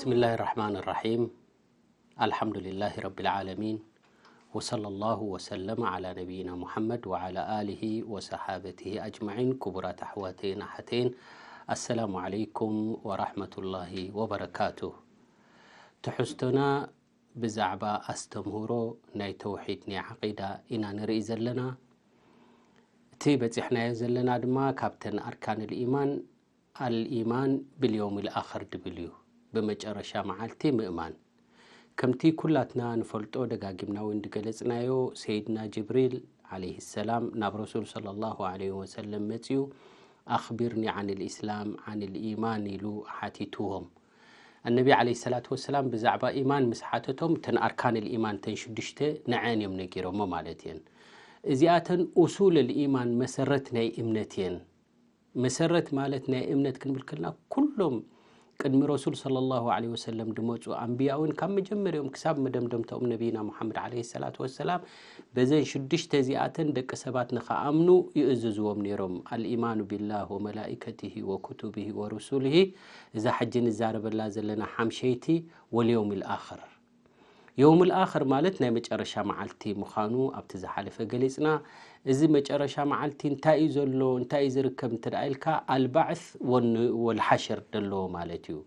بسم الله الرحمن الرحيم. الحمد لله رب العالمين. وصلى الله وسلم على نبينا محمد وعلى آله وصحابته أجمعين. ክቡራት ኣሕዋተይን ኣሓተይን፣ السلام عليكم ورحمة الله وبركاته. ትሕዝቶና ብዛዕባ ኣስተምህሮ ናይ ተውሒድ ናይ ዓቂዳ ኢና ንርኢ ዘለና። እቲ በጺሕናዮ ዘለና ድማ ካብተን ኣርካን ልኢማን ኣልኢማን ብልየውም ልኣኽር ድብል እዩ። ብመጨረሻ መዓልቲ ምእማን። ከምቲ ኩላትና ንፈልጦ፣ ደጋጊምና እውን ድገለጽናዮ፣ ሰይድና ጅብሪል ዓለይሂ ሰላም ናብ ረሱል ሰለላሁ ዐለይሂ ወሰለም መጺኡ፣ ኣኽቢርኒ ዓን ልኢስላም ዓን ልኢማን ኢሉ ሓቲትዎም። ኣነቢ ዓለይሂ ሰላቱ ወሰላም ብዛዕባ ኢማን ምስ ሓተቶም፣ እተን ኣርካን ልኢማን እተን ሽዱሽተ ንዐን እዮም ነጊሮሞ ማለት እየን። እዚኣተን ኡሱል ልኢማን፣ መሰረት ናይ እምነት እየን። መሰረት ማለት ናይ እምነት ክንብል ከለና፣ ኩሎም ቅድሚ ረሱል ሰለላሁ ዐለይሂ ወሰለም ድመጹ ኣንብያ እውን ካብ መጀመሪያኦም ክሳብ መደምደምታኦም ነቢይና ሙሓመድ ዓለይሂ ሰላቱ ወሰላም በዘን ሽዱሽተ እዚኣተን ደቂ ሰባት ንኸኣምኑ ይእዝዝዎም ነይሮም። ኣልኢማኑ ቢላህ ወመላኢከቲሂ ወኩቱቢሂ ወሩሱሊሂ፣ እዛ ሕጂ ንዛረበላ ዘለና ሓምሸይቲ፣ ወልየውም ልኣኽር። የውም ልኣኽር ማለት ናይ መጨረሻ መዓልቲ ምዃኑ ኣብቲ ዝሓለፈ ገሊጽና። እዚ መጨረሻ መዓልቲ እንታይ እዩ ዘሎ፣ እንታይ እዩ ዝርከብ እንተ ደኣ ኢልካ፣ ኣልባዕስ ወን-፣ ወልሓሽር ዘለዎ ማለት እዩ።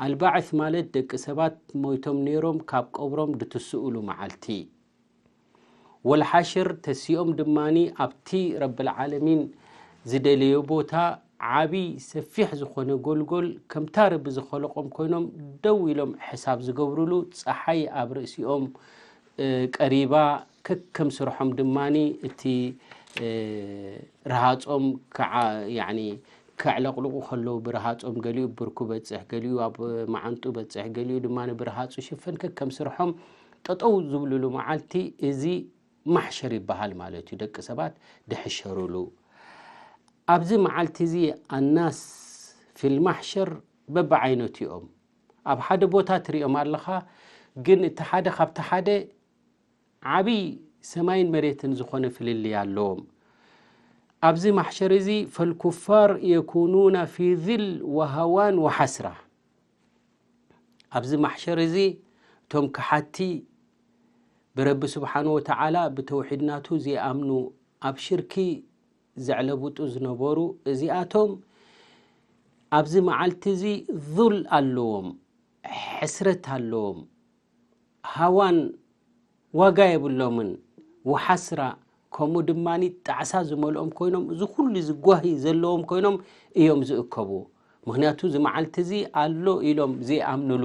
ኣልባዕስ ማለት ደቂ ሰባት ሞይቶም ነይሮም ካብ ቀብሮም ድትስእሉ መዓልቲ። ወልሓሽር ተሲኦም ድማኒ ኣብቲ ረብል ዓለሚን ዝደለዮ ቦታ ዓቢ ሰፊሕ ዝኾነ ጎልጎል ከምታ ረቢ ዝኸለቆም ኮይኖም ደው ኢሎም ሕሳብ ዝገብሩሉ፣ ጸሓይ ኣብ ርእሲኦም፣ እ፣ ቀሪባ ከከም ስርሖም ድማኒ እቲ፣ እ፣ ረሃጾም ክዓ-፣ ያዕኒ ከዕለቕልቑ ከለዉ ብረሃጾም ገሊኡ ብርኩ በጽሕ፣ ገሊኡ ኣብ መዓንጡ በጽሕ፣ ገሊኡ ድማ ብረሃጹ ሽፈን ከከም ስርሖም ጠጠው ዝብሉሉ መዓልቲ እዚ ማሕሸር ይበሃል ማለት እዩ። ደቂ ሰባት ድሕሸሩሉ። ኣብዚ መዓልቲ እዚ ኣናስ ፊል ማሕሸር በብዓይነቱ እዮም። ኣብ ሓደ ቦታ ትሪኦም ኣለኻ፣ ግን እቲ ሓደ ካብቲ ሓደ ዓቢ ሰማይን መሬትን ዝኾነ ፍልልይ ኣለዎም። ኣብዚ ማሕሸር እዚ ፈልኩፋር የኩኑና ፊ ዚል ወሃዋን ወሓስራ። ኣብዚ ማሕሸር እዚ እቶም ከሓቲ ብረቢ ስብሓን ወተዓላ ብተውሒድ ናቱ ዘይኣምኑ ኣብ ሽርኪ ዘዕለቡጡ ዝነበሩ እዚኣቶም ኣብዚ መዓልቲ እዚ ዙል ኣለዎም፣ ሕስረት ኣለዎም፣ ሃዋን ዋጋ የብሎምን፣ ወሓስራ ከምኡ ድማ ጣዕሳ ዝመልኦም ኮይኖም፣ እዚ ኩሉ ዝጓሂ ዘለዎም ኮይኖም እዮም ዝእከቡ። ምኽንያቱ እዚ መዓልቲ እዚ ኣሎ ኢሎም ዘይኣምኑሉ፣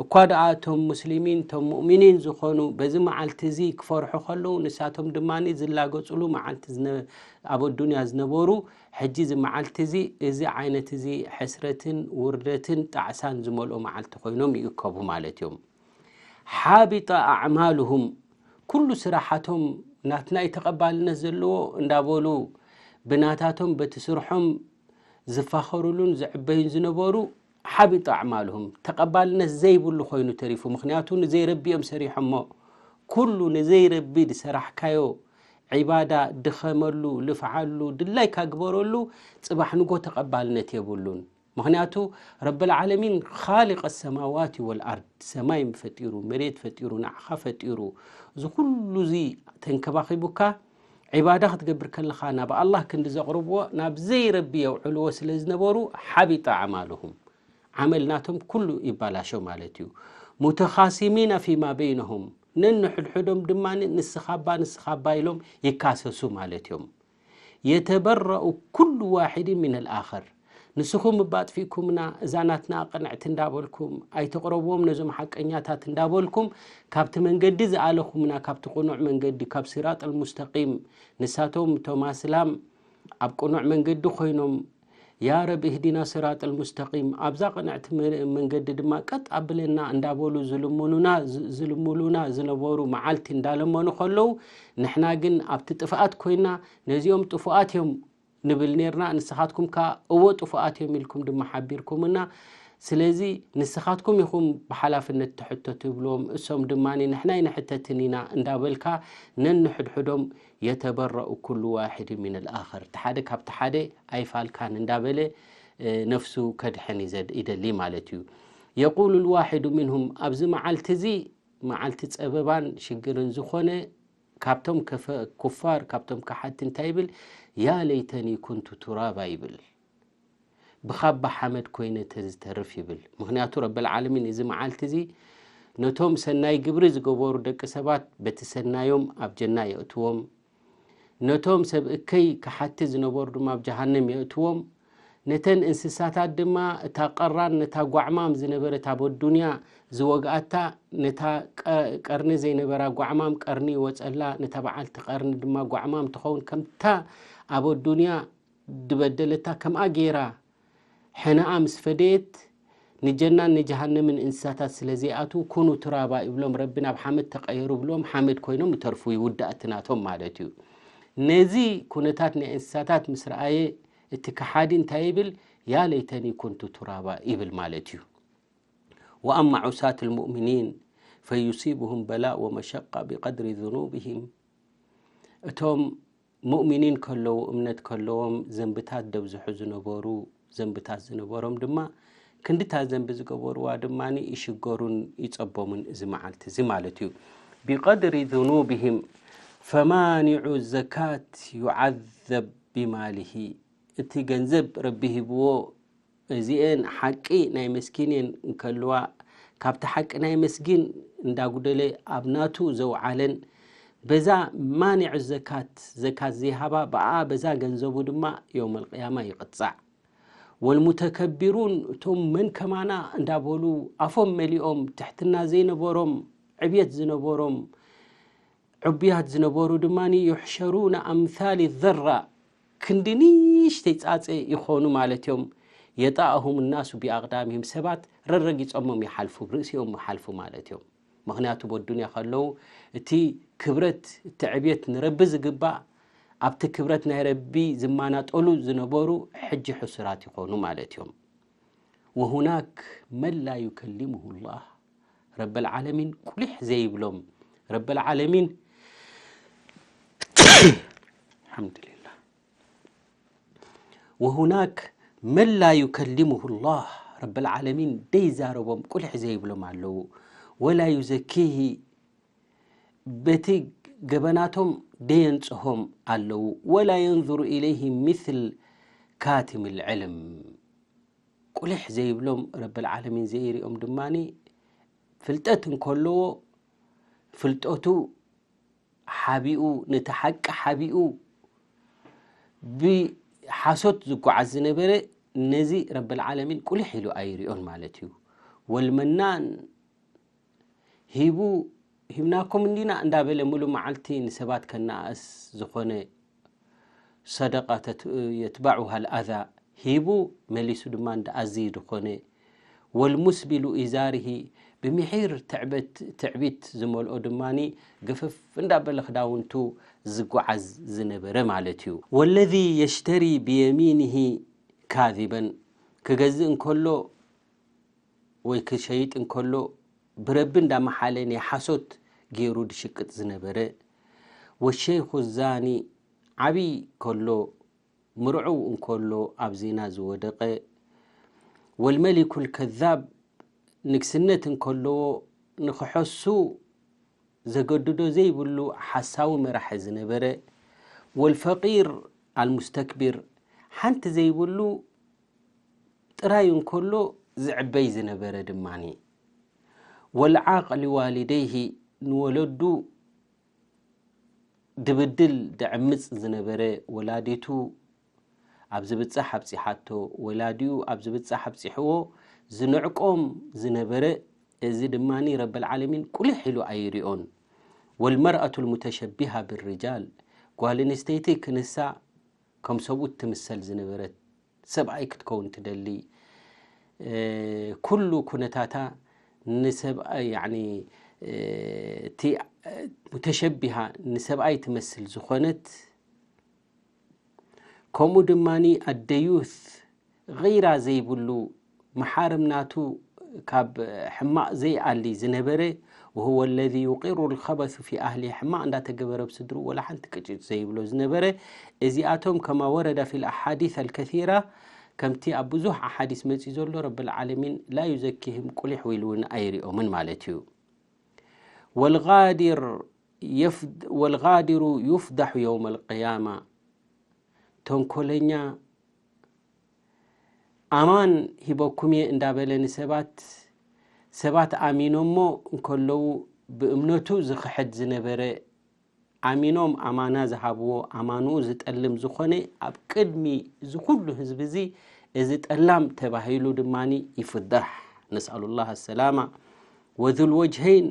እኳ ደኣ እቶም ሙስሊሚን እቶም ሙእሚኒን ዝኾኑ በዚ መዓልቲ እዚ ክፈርሑ ከለዉ፣ ንሳቶም ድማ ዝላገጹሉ መዓልቲ ዝነ-፣ ኣብ ኣዱንያ ዝነበሩ፣ ሕጂ እዚ መዓልቲ እዚ፣ እዚ ዓይነት እዚ ሕስረትን ውርደትን ጣዕሳን ዝመልኦ መዓልቲ ኮይኖም ይእከቡ ማለት እዮም። ሓቢጠ ኣዕማሉሁም፣ ኩሉ ስራሓቶም ናትና እዩ ተቐባልነት ዘለዎ እንዳበሉ ብናታቶም በቲ ስርሖም ዝፋኸሩሉን ዝዕበዩን ዝነበሩ፣ ሓቢጠ ኣዕማሉሁም፣ ተቐባልነት ዘይብሉ ኮይኑ ተሪፉ። ምኽንያቱ ንዘይረቢ እዮም ሰሪሖሞ። ኩሉ ንዘይረቢ ዝሰራሕካዮ ዒባዳ ድኸመሉ፣ ልፍዓሉ፣ ድላይካ ግበረሉ፣ ጽባሕ ንጎ ተቐባልነት የብሉን። ምኽንያቱ ረብል ዓለሚን ኻሊቅ ሰማዋት ወልኣርድ፣ ሰማይ ፈጢሩ፣ መሬት ፈጢሩ፣ ንዓኻ ፈጢሩ፣ እዚ ኩሉ እዚ ተንከባኺቡካ፣ ዒባዳ ክትገብር ከለኻ ናብ ኣላህ ክንዲ ዘቕርብዎ ናብ ዘይረቢ የውዕልዎ ስለ ዝነበሩ፣ ሓቢጠ ኣዕማሉሁም፣ ዓመል ናቶም ኩሉ ይባላሾ ማለት እዩ። ሙተኻሲሚና ፊማ በይነሁም፣ ነንሕድሕዶም ድማ ንስኻባ ንስኻባ ኢሎም ይካሰሱ ማለት እዮም። የተበረኡ ኩሉ ዋሒድ ሚን ኣልኣኸር፣ ንስኹም እባ ኣጥፊእኩምና፣ እዛ ናትና ቅንዕቲ እንዳበልኩም፣ ኣይተቕረብዎም ነዞም ሓቀኛታት እንዳበልኩም፣ ካብቲ መንገዲ ዝኣለኹምና፣ ካብቲ ቅኑዕ መንገዲ፣ ካብ ሲራጥ ኣልሙስተቂም፣ ንሳቶም እቶም ኣስላም ኣብ ቅኑዕ መንገዲ ኮይኖም፣ ያ ረቢ እህዲና ሲራጥ ኣልሙስተቂም፣ ኣብዛ ቅንዕቲ መ-፣ መንገዲ ድማ ቀጥ ኣብለና እንዳበሉ ዝልምኑና፣ ዝ-፣ ዝልምሉና ዝነበሩ መዓልቲ እንዳለመኑ ከለዉ፣ ንሕና ግን ኣብቲ ጥፍኣት ኮይና፣ ነዚኦም ጥፉኣት እዮም ንብል ኔርና፣ ንስኻትኩም ከኣ እወ ጥፉኣት እዮም ኢልኩም ድማ ሓቢርኩምና። ስለዚ ንስኻትኩም ኢኹም ብሓላፍነት ትሕተቱ ይብልዎም። እሶም ድማ ንሕና ኣይንሕተትን ኢና እንዳበልካ ነንሕድሕዶም የተበረኡ ኩሉ ዋሒድ ሚን ኣልኣኸር፣ እቲ ሓደ ካብቲ ሓደ ኣይፋልካን እንዳበለ፣ እ፣ ነፍሱ ከድሕን ይዘድ-፣ ይደሊ ማለት እዩ። የቁሉ ልዋሒዱ ምንሁም፣ ኣብዚ መዓልቲ እዚ፣ መዓልቲ ጸበባን ሽግርን ዝኾነ፣ ካብቶም ከፈ-፣ ኩፋር፣ ካብቶም ከሓድቲ እንታይ ይብል? ያ ለይተኒ ኩንቱ ቱራባ ይብል። ብኻባ ሓመድ ኮይነ ተዝተርፍ ይብል። ምኽንያቱ ረበል ዓለሚን እዚ መዓልቲ እዚ ነቶም ሰናይ ግብሪ ዝገበሩ ደቂ ሰባት በቲ ሰናዮም ኣብ ጀና የእትዎም። ነቶም ሰብ እከይ ከሓቲ ዝነበሩ ድማ ኣብ ጀሃነም የእትዎም። ነተን እንስሳታት ድማ እታ ቀራን ነታ ጓዕማም ዝነበረት ኣብ ኣዱንያ ዝወግኣታ፣ ነታ ቀ-፣ ቀርኒ ዘይነበራ ጓዕማም ቀርኒ ይወጸላ፣ ነታ በዓልቲ ቀርኒ ድማ ጓዕማም ትኸውን። ከምታ ኣብ ኣዱንያ ድበደለታ ከምኣ ገይራ ሕነኣ ምስ ፈደየት፣ ንጀናን ንጀሃነምን እንስሳታት ስለ ዘይኣትዉ፣ ኩኑ ቱራባ ይብሎም ረቢ፣ ናብ ሓመድ ተቐየሩ ብሎም፣ ሓመድ ኮይኖም ይተርፉ፣ ይውዳእ እቲ ናቶም ማለት እዩ። ነዚ ኩነታት ናይ እንስሳታት ምስ ረኣየ፣ እቲ ከሓዲ እንታይ ይብል? ያ ለይተኒ ኩንቱ ቱራባ ይብል ማለት እዩ። ወኣማ ዑሳት ልሙእሚኒን ፈዩሲቡሁም በላእ ወመሸቃ ቢቀድሪ ዙኑብሂም። እቶም ሙእሚኒን ከለዉ፣ እምነት ከለዎም፣ ዘንብታት ደብዝሑ ዝነበሩ፣ ዘንብታት ዝነበሮም ድማ፣ ክንድታ ዘንቢ ዝገበርዋ ድማ ይሽገሩን ይጸበሙን እዚ መዓልቲ እዚ ማለት እዩ። ቢቀድሪ ዙኑብሂም ፈማኒዑ ዘካት ዩዓዘብ ቢማሊሂ። እቲ ገንዘብ ረቢ ሂብዎ፣ እዚኤን ሓቂ ናይ መስኪን እየን እንከልዋ፣ ካብቲ ሓቂ ናይ መስኪን እንዳጉደለ ኣብ ናቱ ዘውዓለን፣ በዛ ማኒዕ ዘካት፣ ዘካት ዘይሃባ፣ ብኣ በዛ ገንዘቡ ድማ የውመል ቅያማ ይቕጻዕ። ወልሙተከቢሩን፣ እቶም መን ከማና እንዳበሉ ኣፎም መሊኦም፣ ትሕትና ዘይነበሮም፣ ዕብየት ዝነበሮም፣ ዕቡያት ዝነበሩ ድማ፣ ዩሕሸሩነ ኣምሳሊ ዘራ፣ ክንዲ ንእሽተይ ጻጸ ይኾኑ ማለት እዮም። የጣእሁም ናሱ ቢኣቕዳሚሂም፣ ሰባት ረረጊጾሞም ይሓልፉ፣ ብርእሲኦም ይሓልፉ ማለት እዮም። ምኽንያቱ፣ በዱንያ ከለዉ፣ እቲ ክብረት፣ እቲ ዕብየት ንረቢ ዝግባእ፣ ኣብቲ ክብረት ናይ ረቢ ዝማናጠሉ ዝነበሩ፣ ሕጂ ሕሱራት ይኾኑ ማለት እዮም። ወሁናክ መን ላ ዩከሊሙሁ ላህ፣ ረበል ዓለሚን ቁሊሕ ዘይብሎም፣ ረበል ዓለሚን፣ ኣልሓምዱሊላህ። ወሁናክ መን ላ ዩከሊሙሁ ላህ፣ ረበል ዓለሚን ደይዛረቦም ቁሊሕ ዘይብሎም ኣለዉ። ወላ ዩዘኪሂ፣ በቲ ገበናቶም ደየንጽሆም ኣለዉ። ወላ የንዙሩ ኢለይሂ ሚስል ካቲም ልዕልም። ቁሊሕ ዘይብሎም ረብል ዓለሚን ዘይሪኦም ድማ፣ ፍልጠት እንከለዎ፣ ፍልጠቱ ሓቢኡ፣ ነቲ ሓቂ ሓቢኡ፣ ብሓሶት ዝጓዓዝ ዝነበረ፣ ነዚ ረብል ዓለሚን ቁሊሕ ኢሉ ኣይሪኦን ማለት እዩ። ወልመናን ሂቡ፣ ሂብናኩም እንዲና እንዳበለ፣ ሙሉ መዓልቲ ንሰባት ከነኣእስ ዝኾነ፣ ሰደቃ ተት-፣ የትባዑሃ ልኣዛ፣ ሂቡ መሊሱ ድማ እንዳኣዝይ ዝኾነ፣ ወልሙስቢሉ ኢዛሪሂ፣ ብምሒር ትዕበት-፣ ትዕቢት ዝመልኦ ድማ ግፍፍ እንዳበለ ክዳውንቱ ዝጓዓዝ ዝነበረ ማለት እዩ። ወለዚ የሽተሪ ብየሚኒሂ ካዚበን፣ ክገዝእ እንከሎ ወይ ክሸይጥ እንከሎ፣ ብረቢ እንዳመሓለ ናይ ሓሶት ገይሩ ድሽቅጥ ዝነበረ፣ ወሸይኹ ዛኒ፣ ዓብይ ከሎ፣ ምርዑው እንከሎ ኣብ ዜና ዝወደቐ፣ ወልመሊኩል ከዛብ፣ ንግስነት እንከለዎ ንኽሐሱ ዘገድዶ ዘይብሉ ሓሳዊ መራሒ ዝነበረ፣ ወልፈቂር ኣልሙስተክቢር፣ ሓንቲ ዘይብሉ ጥራይ እንከሎ ዝዕበይ ዝነበረ ድማኒ፣ ወልዓቕ ሊዋሊደይሂ፣ ንወለዱ ድብድል ድዕምጽ ዝነበረ፣ ወላዲቱ ኣብ ዝብጻሕ ኣብጺሓቶ፣ ወላዲኡ ኣብ ዝብጻሕ ኣብጺሕዎ ዝንዕቆም ዝነበረ፣ እዚ ድማኒ ረብል ዓለሚን ቁሊሕ ኢሉ ኣይሪኦን። ወልመርኣቱ ልሙተሸቢሃ ብርጃል፣ ጓል ኣንስተይቲ ክንሳ ከም ሰብኡት ትምሰል ዝነበረት፣ ሰብኣይ ክትከውን ትደሊ፣ እ፣ ኩሉ ኩነታታ ንሰብኣይ፣ ያዕኒ፣ እ፣ እቲ፣ እ፣ ሙተሸቢሃ ንሰብኣይ ትመስል ዝኾነት፣ ከምኡ ድማኒ ኣደዩት፣ ገይራ ዘይብሉ፣ መሓርም ናቱ ካብ ሕማቕ ዘይኣሊ ዝነበረ፣ ወሁወ ለዚ ዩቂሩ ልኸበሱ ፊ ኣህሊ፣ ሕማቕ እንዳተገበረ ኣብ ስድሩ ወላ ሓንቲ ቅጭጭ ዘይብሎ ዝነበረ፣ እዚኣቶም ከማ ወረደ ፊ ልኣሓዲስ ኣልከሲራ፣ ከምቲ ኣብ ብዙሕ ኣሓዲስ መጺኡ ዘሎ ረብል ዓለሚን ላ ዩዘኪህም ቁሊሕ ኢሉ እውን ኣይሪኦምን ማለት እዩ። ወልጋዲር የፍድ- ወልጋዲሩ ዩፍዳሑ የውመ ልቅያማ። ተንኮለኛ ኣማን ሂበኩም እየ እንዳበለ ንሰባት ሰባት ኣሚኖሞ እንከለዉ ብእምነቱ ዝኽሕድ ዝነበረ ኣሚኖም ኣማና ዝሃብዎ ኣማንኡ ዝጠልም ዝኾነ ኣብ ቅድሚ እዚ ኩሉ ህዝቢ እዚ እዚ ጠላም ተባሂሉ ድማ ይፍዳሕ። ነስኣሉ ላህ ኣሰላማ። ወዙል ወጅሀይን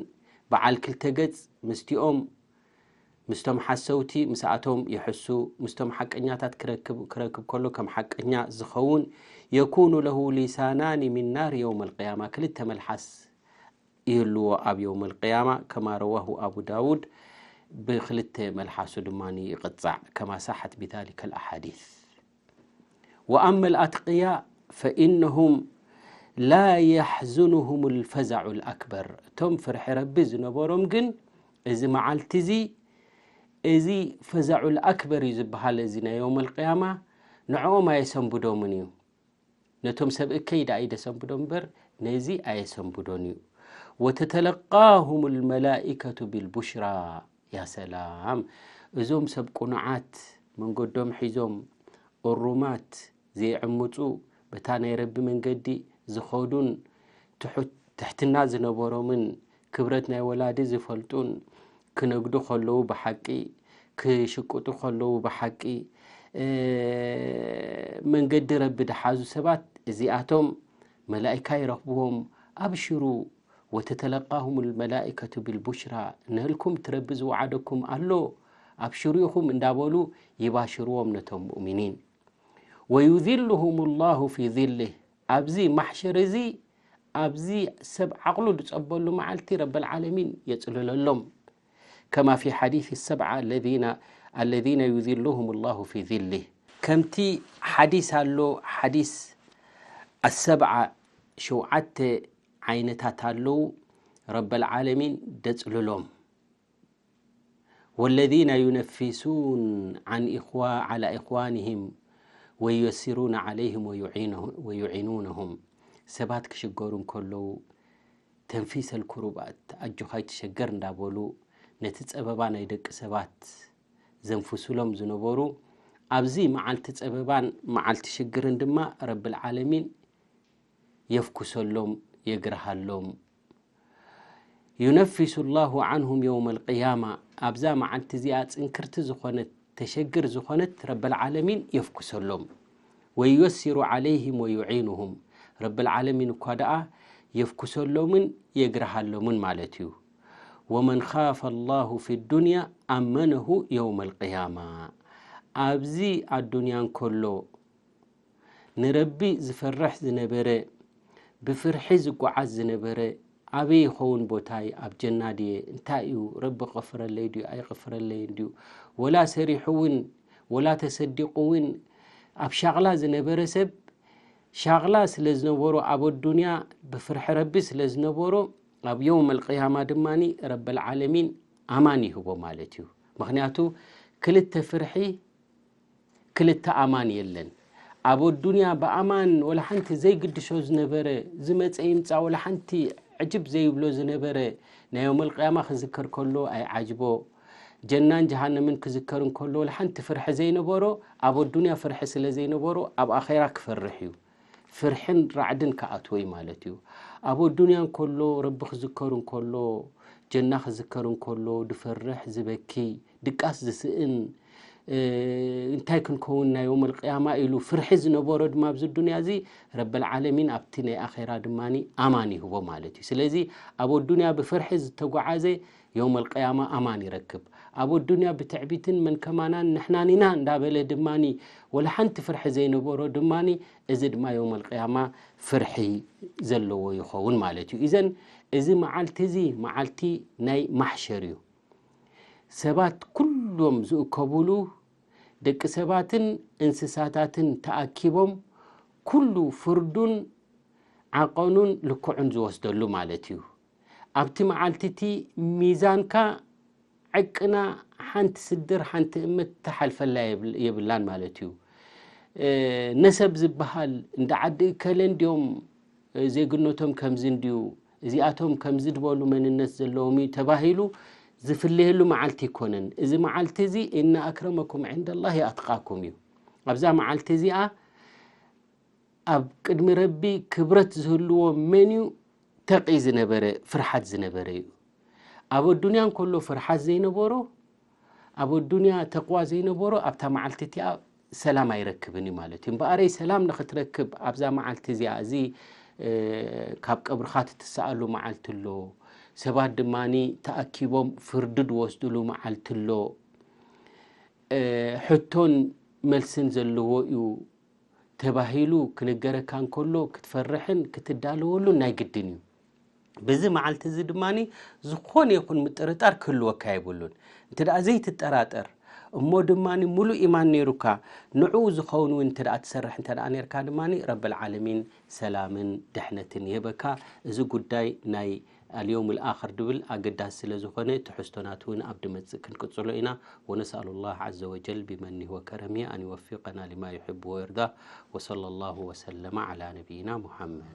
በዓል ክልተ ገጽ ምስቲኦም ምስቶም ሓሰውቲ ምስኣቶም ይሕሱ ምስቶም ሓቀኛታት ክረክብ ክረክብ ከሎ ከም ሓቀኛ ዝኸውን የኩኑ ለሁ ሊሳናኒ ሚን ናር የውም ኣልቅያማ ክልተ መልሓስ ይህልዎ ኣብ የውም ኣልቅያማ ከማ ረዋሁ ኣቡ ዳውድ ብክልተ መልሓሱ ድማ ይቕጻዕ ከማ ሳሓት ቢዛሊከ ኣልኣሓዲስ ወኣመ ልኣትቅያ ፈኢነሁም ላ የሕዝኑሁም ልፈዛዑ ልኣክበር እቶም ፍርሒ ረቢ ዝነበሮም ግን እዚ መዓልቲ እዚ እዚ ፈዛዑ ልኣክበር እዩ ዝበሃል እዚ ናይ የውም ኣልቅያማ ንዕኦም ኣየሰንብዶምን እዩ ነቶም ሰብ እከይ ደኣ እዩ ደሰንብዶም እምበር ነዚ ኣየሰንብዶን እዩ ወተተለቃሁም ልመላኢከቱ ብልቡሽራ ያ ሰላም እዞም ሰብ ቁኑዓት መንገዶም ሒዞም እሩማት ዘይዕምፁ በታ ናይ ረቢ መንገዲ ዝኸዱን ትሑት ትሕትና ዝነበሮምን ክብረት ናይ ወላዲ ዝፈልጡን ክነግዱ ከለዉ ብሓቂ ክሽቅጡ ከለዉ ብሓቂ መንገዲ ረቢ ድሓዙ ሰባት እዚኣቶም መላእካ ይረኽብዎም ኣብሽሩ ወተተለቃሁም ልመላኢከቱ ብልቡሽራ ንህልኩም ትረቢ ዝወዓደኩም ኣሎ ኣብሽሩ ኢኹም እንዳበሉ ይባሽርዎም ነቶም ሙእሚኒን ወዩዝልሁም ላሁ ፊ ዚልህ ኣብዚ ማሕሸር እዚ ኣብዚ ሰብ ዓቕሉ ዝጸበሉ መዓልቲ ረበል ዓለሚን የጽልለሎም ከማ ፊ ሓዲስ ሰብዓ ኣለዚነ ዩዝልሁም ላሁ ፊ ዚልህ ከምቲ ሓዲስ ኣሎ ሓዲስ ኣሰብዓ ሸውዓተ ዓይነታት ኣለዉ ረበል ዓለሚን ደጽልሎም والذين ينفسون عن إخوة على إخوانهم وييسرون عليهم ويعينونهم ሰባት ክሽገሩ እንከለዉ ተንፊሰል ኩሩባት ኣጆኻ ኣይትሸገር እንዳበሉ ነቲ ጸበባ ናይ ደቂ ሰባት ዘንፍሱሎም ዝነበሩ ኣብዚ መዓልቲ ጸበባን መዓልቲ ሽግርን ድማ ረብል ዓለሚን የፍኩሰሎም የግርሃሎም ينفس الله عنهم يوم القيامة ኣብዛ መዓልቲ እዚኣ ጽንክርቲ ዝኾነት ተሸግር ዝኾነት ረበል ዓለሚን የፍኩሰሎም وييسر عليهم ويعينهم ረበል ዓለሚን እኳ ደኣ የፍኩሰሎምን የግርሃሎምን ማለት እዩ ومن خاف الله في الدنيا أمنه يوم القيامة ኣብዚ ኣዱንያ እንከሎ ንረቢ ዝፈርሕ ዝነበረ ብፍርሒ ዝጓዓዝ ዝነበረ ኣበይ ይኸውን ቦታይ ኣብ ጀና ድየ እንታይ እዩ ረቢ ክቕፍረለይ ድዩ ኣይቕፍረለይን ድዩ ወላ ሰሪሑ እውን ወላ ተሰዲቑ እውን ኣብ ሻቕላ ዝነበረ ሰብ ሻቕላ ስለ ዝነበሮ ኣብ ኣዱንያ ብፍርሒ ረቢ ስለ ዝነበሮ ኣብ የውም ኣልቅያማ ድማ ረበል ዓለሚን ኣማን ይህቦ ማለት እዩ ምኽንያቱ ክልተ ፍርሒ ክልተ ኣማን የለን ኣብ ኣዱንያ ብኣማን ወላ ሓንቲ ዘይግድሾ ዝነበረ ዝመፀ ይምፃ ወላ ሓንቲ ዕጅብ ዘይብሎ ዝነበረ ናይ ዮም ኣልቅያማ ክዝከር ከሎ ኣይዓጅቦ ጀናን ጀሃነምን ክዝከር እንከሎ ወላ ሓንቲ ፍርሒ ዘይነበሮ ኣብ ኣዱንያ ፍርሒ ስለ ዘይነበሮ ኣብ ኣኼራ ክፈርሕ እዩ ፍርሕን ራዕድን ክኣትዎ እዩ ማለት እዩ ኣብ ኣዱንያ እንከሎ ረቢ ክዝከር እንከሎ ጀና ክዝከር እንከሎ ድፈርሕ ዝበኪ ድቃስ ዝስእን እንታይ ክንከውን ናይ ዮም ኣልቅያማ ኢሉ ፍርሒ ዝነበሮ ድማ ኣብዚ ዱንያ እዚ ረበል ዓለሚን ኣብቲ ናይ ኣኼራ ድማ ኣማን ይህቦ ማለት እዩ ስለዚ ኣብ ኣዱንያ ብፍርሒ ዝተጓዓዘ ዮም ኣልቅያማ ኣማን ይረክብ ኣብ ኣዱንያ ብትዕቢትን መን ከማናን ንሕናን ኢና እንዳበለ ድማ ወላ ሓንቲ ፍርሒ ዘይነበሮ ድማ እዚ ድማ ዮም ኣልቅያማ ፍርሒ ዘለዎ ይኸውን ማለት እዩ እዘን እዚ መዓልቲ እዚ መዓልቲ ናይ ማሕሸር እዩ ሰባት ኩሎም ዝእከቡሉ ደቂ ሰባትን እንስሳታትን ተኣኪቦም ኩሉ ፍርዱን ዓቐኑን ልክዑን ዝወስደሉ ማለት እዩ ኣብቲ መዓልቲ እቲ ሚዛንካ ዕቅና ሓንቲ ስድር ሓንቲ እምት ተሓልፈላ የብላን ማለት እዩ ነሰብ ዝበሃል እንደ ዓዲ እከለ እንዲዮም፣ ዜግነቶም ከምዚ እንድዩ፣ እዚኣቶም ከምዚ ዝበሉ መንነት ዘለዎም እዩ ተባሂሉ ዝፍለየሉ መዓልቲ ኣይኮነን። እዚ መዓልቲ እዚ "እነ ኣክረመኩም ዕንደላሂ ኣትቃኩም" እዩ። ኣብዛ መዓልቲ እዚኣ ኣብ ቅድሚ ረቢ ክብረት ዝህልዎ መን እዩ? ተቒ ዝነበረ፣ ፍርሓት ዝነበረ እዩ። ኣብ ኣዱንያ እንከሎ ፍርሓት ዘይነበሮ፣ ኣብ ኣዱንያ ተቕዋ ዘይነበሮ ኣብታ መዓልቲ እቲኣ ሰላም ኣይረክብን እዩ ማለት እዩ። እምበኣረይ ሰላም ንኽትረክብ ኣብዛ መዓልቲ እዚኣ፣ እዚ ካብ ቀብርኻ ትትሰኣሉ መዓልቲ ኣሎ፣ ሰባት ድማ ተኣኪቦም ፍርዲ ዝወስድሉ መዓልቲ ኣሎ፣ ሕቶን መልስን ዘለዎ እዩ ተባሂሉ ክንገረካ እንከሎ ክትፈርሕን ክትዳለወሉን ናይ ግድን እዩ። በዚ መዓልቲ እዚ ድማ ዝኾነ ይኹን ምጥርጣር ክህልወካ የብሉን። እንተ ደኣ ዘይትጠራጠር እሞ ድማ ሙሉእ ኢማን ነይሩካ፣ ንዕኡ ዝኸውን እውን እንተ ደኣ ትሰርሕ እንተ ደኣ ነርካ ድማ ረብል ዓለሚን ሰላምን ድሕነትን ይህበካ። እዚ ጉዳይ ናይ ኣልየውም ልኣኽር ድብል ኣገዳሲ ስለ ዝኾነ ትሕዝቶናት እውን ኣብ ድመጽእ ክንቅጽሎ ኢና። ونسأل الله عز وجل بمنه وكرمه أن يوفقنا لما يحب ويرضى. وصلى الله وسلم على نبينا محمد.